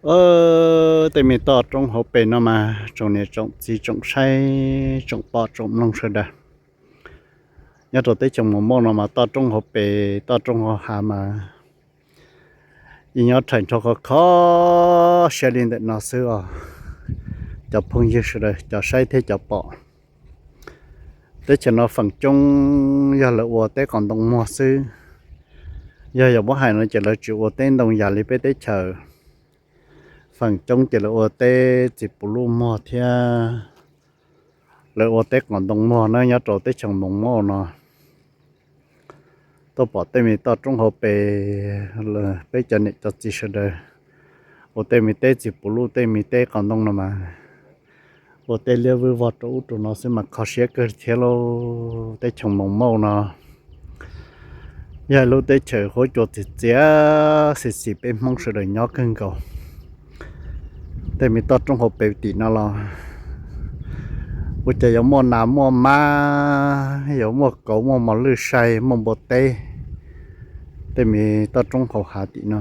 Tej me toj roob hauv pes no mas tsoom niam tsoom txiv tsoom saib tsoom pom tsoom mloog sawv daws, nyob rau teb chaws Moos Mauj no mas toj roob hauv pes toj roob hauv hav mas yeej nyob rhais nrho khov kho siab li ntawm no xwb os. Cov phooj ywg sawv daws cov saib thiab cov pom, teb chaws no feem coob yog lawv ua teb qos ntoo muag xwb. Yog yuav muab hais no ces lawv tsis ua teb ntoo yam li peb teb chaws. Feem coob ces lawv ua teb txiv puv luj muag thiab lawv ua teb qos ntoo muag na nyob rau teb chaws Moos Mauj no. Tuaj pom tej me toj roob hauv pes, peb cov niam cov txiv sawv daws ua tej me teb txiv puv luj tej me teb qos ntoo no mas ua tej liab vwj vog rau ub rau no xwb mas kho siab kawg thiab lauj. Teb chaws Moos Mauj no yog lub teb chaws huab cua txiv txiav xis xis peb Hmoob sawv daws nyob kawg nkaus. Tej me toj roob hauv pes tim no los ua cas yuav muaj nas muaj mab, yuav muaj kauv muaj mos lwj sai muaj npua teb. Tej me toj roob hauv hav tim no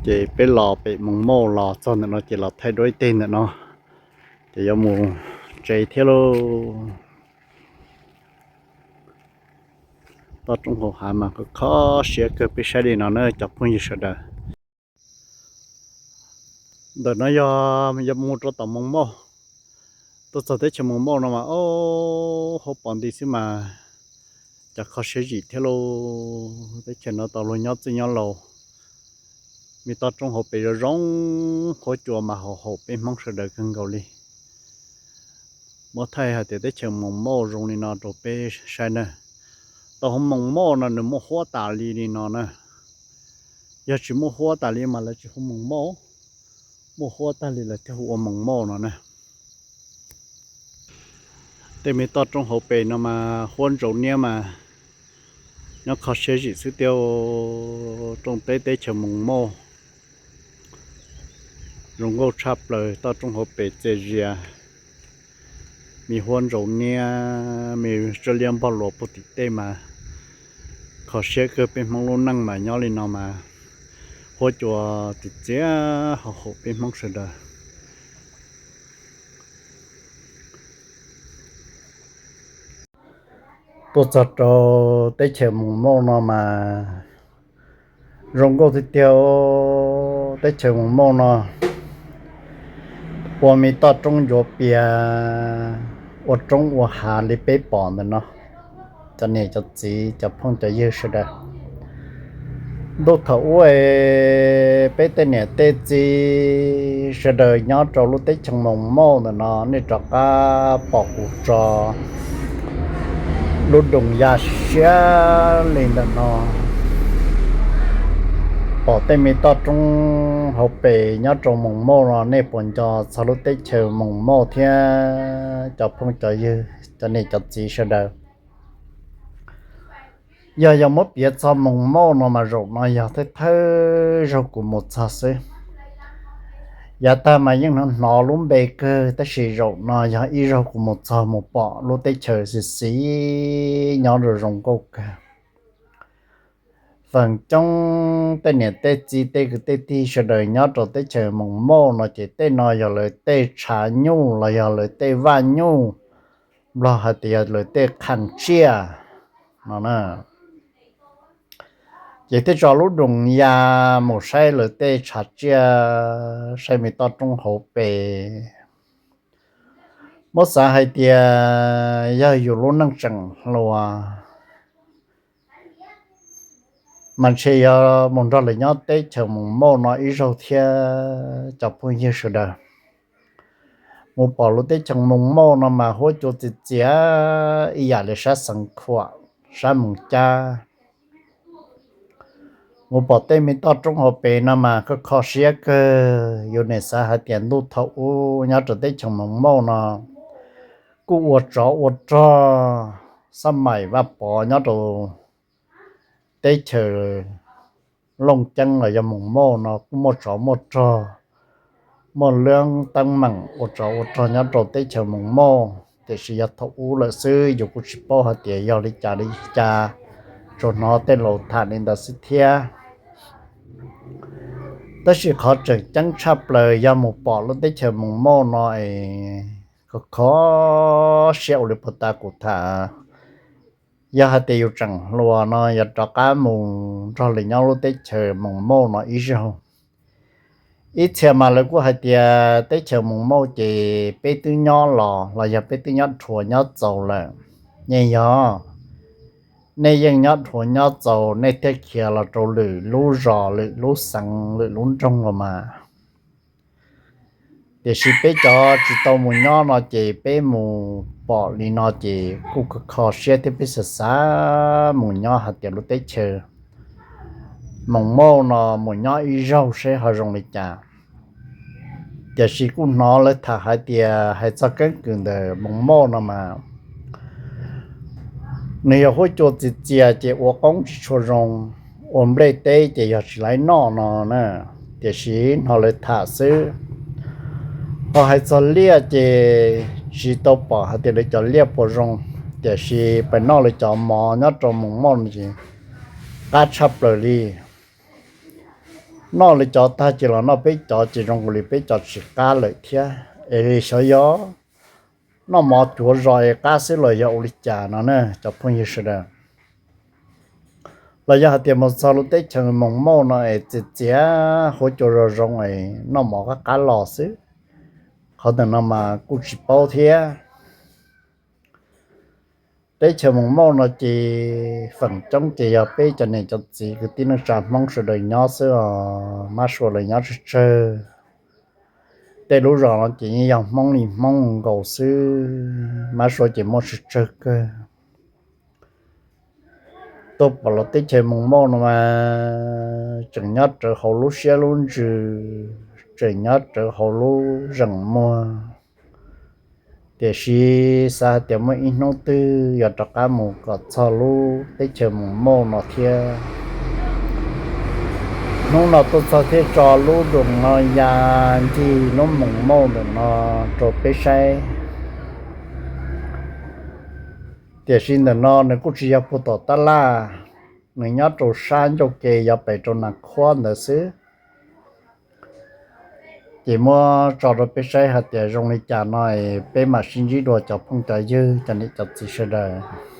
ces peb los pem Moos Mauj los txog ntawm no ces los thaij duab ib teg ntawm no ces yuav mus tsev thiab lauj. Toj roob hauv hav mas kho siab kawg peb saib li no na cov phooj ywg sawv daws. Ntawm no yog yuav mus rau tom Moos Mauj. Tuaj txog teb chaws Moos Mauj no mas ob hauv paus nti xwb mas cas kho siab zim thiab lauj. Teb chaws no tau luag nyob txwj nyob laus, me toj roob hauv pes zoo zoo, huab cua mas haum haum peb Hmoob sawv daws kawg nkaus li. Muab thaij hais tias teb chaws Moos Mauj zoo li no rau peb saib na. Tau hu Moos Mauj no nws muaj huab tas li li no na. Yog tsis muaj huab tas li mas lawv tsis hu Moos Mauj, muaj huab tas li lawv thiaj hu ua Moos Mauj no na. Tej me toj roob hauv pes no mas huab ntsaus niab mas nyob kho siab zim xwb tiag. Rooj teb teb chaws Moos Mauj zoo nkauj tshaj plaws, toj roob hauv pes txias zias, me huab ntsaus niab, me tsob liab npog luas puag tim tej mas kho siab kawg. Peb Hmoob lub neej mas nyob li no mas huab cua txias txias haum haum peb Hmoob sawv daws. Tuaj txog rau teb chaws Moos Mauj no mas zoo nkauj tiag tiag. Teb chaws Moos Mauj no ua me toj roob ncuav pias, ua roob ua hav li peb pom ntawm no. Cov niam cov txiv cov phooj cov ywg sawv daws, ntuj thaum ub peb tej niam tej txiv sawv daws nyob rau lub teb chaws Moos Mauj ntawm no nej rov qab pom kuv tso lub doos ya siab li ntawm no, pom tej me toj roob hauv pes nyob rau Moos Mauj no nej puas nco txog lub teb chaws Moos Mauj thiab cov phooj cov ywg cov niam cov txiv sawv daws? Yog yog muab piav txog Moos Mauj no mas zaum no yog thawj thawj zaug kuv mus txog xwb. Yav tag mas yeej hnov hnov lub npe kawg tab sis zaum no yog ib zaug kuv mus txog mus pom lub teb chaws xis xis nyob zoo zoo nkauj kawg. Feem coob tej niam tej txiv tej kwv tej tij sawv daws nyob rau teb chaws Moos Mauj no ces tej no yog lawv tej tshav nyuj los yog lawv tej vaj nyuj, Nplog hais tias yog lawv tej qhas tsiaj no na. Ces thiaj tso lub doos ya mus saib lawv tej tshav tsiaj, saib me toj roob hauv pes. Muab xav hais tias yog yus lub neej tseem hluas mas ntshe yog mus nrog lawv nyob teb chaws Moos Mauj no ib zaug thiab cov phooj ywg sawv daws. Mus pom lub teb chaws Moos Mauj no mas huab cua txias txias ib yam li sab Xeev Khuam, sab Moos Cab. Mus pom tej me toj roob hauv pes no mas kho kho siab kawg. Yus nim xav hais tias ntuj thaum ub nyob rau teb chaws Moos Mauj no kuj ua tsov ua rog, xab maim Vaj Pov nyob rau teb chaws Looj Ceeb los yog Moos Mauj no kuj muaj tsov muaj rog, muaj lab teeb meem ua tsov ua rog nyob rau teb chaws Moos Mauj. tiam sis yog thaum ub lawm xwb, yus kuj tsis paub hais tias yog li cas li cas, tsuas hnov tej laus tham li ntawd xwb thiab. Tab sis qhov tseem ceeb tshaj plaws yog mus pom lub teb chaws Moos Mauj no es kho kho siab ua li puag ta kuv tham, yog hais tias yus tseem hluas no yog rov qab mus nrog lawv nyob lub teb chaws Moos Mauj no ib zaug. Ib txhia mas lawv kuj hais tias teb chaws Moos Mauj ces peb twb nyob los los yog peb twb nyob dhuav nyob txaus lawm. Yeej yog, nej yeej nyob dhuav nyob txaus nej thiaj khiav los rau lwm lub zos lwm lub xeev lwm lub nroog los mas. Tiam sis peb cov tsis tau mus nyob no ces peb mus pom li no ces kuj kho kho siab thiab peb xav xav mus nyob hais tias lub teb chaws Moos Mauj no mus nyob ib zaug seb ho zoo li cas. Tiam sis kuj hnov lawv tham hais tias hais txog keeb kwm ntawm Moos Mauj no mas nws yog huab cua txias txias ces ua qoob tsis tshua zoo, ua nplej teb ces yog tsis laib noj no na. Tiam sis hnov lawv tham xwb. Ho hais txog liaj ces tsis tau pom hais tias lawv cov liaj puas zoo, tiam sis pem noj lawv cov mov nyob rau Moos Mauj no ces qab tshaj plaws li. Noj lawv cov tag ces los noj peb cov ces zoo nkaus li peb cov tsis qab lawm thiab. Es xyov yog noj mov cuav zos es qab xwb los yog ua li cas no na cov phooj ywg sawv daws. Los yog hais tias mus txog lub teb chaws Moos Mauj no es txias txias huab cua zoo zoo es noj mov qab qab los xwb, qhov ntawm no mas kuj tsis paub thiab. Teb chaws Moos Mauj no ces feem coob ces yog peb cov niam cov txiv kwv tij neej tsa Hmoob sawv daws nyob xwb os, mab sua lawv nyob tsawg tsawg. Tej lub zos no ces yeej yog Hmoob li Hmoob nkaus xwb, mab sua ces muaj tsawg tsawg kawg. Tuaj pom los teb chaws Moos Mauj no mas tseem nyob rawv hauv lub siab lub ntsws, tseem nyob rawv hauv lub zeem muag. Tiam sis xav hais tias muaj ib hnub twg yog rov qab mus kom txog lub teb chaws Moos Mauj no thiab. Hnub no tuaj txog thiab tso lub dum no ya ncig lub Moos Mauj ntawm no rau peb saib. Tiam sis ntawm no nws kuj tsis yog puag tom tab laj, nws nyob rau sab ncauj ke yog pem rau Nas Khuab ntawd xwb. Ces muab tso rau peb saib hais tias zoo li cas no es peb mam sib ntsib dua cov phooj cov ywg cov niam cov txiv sawv daws.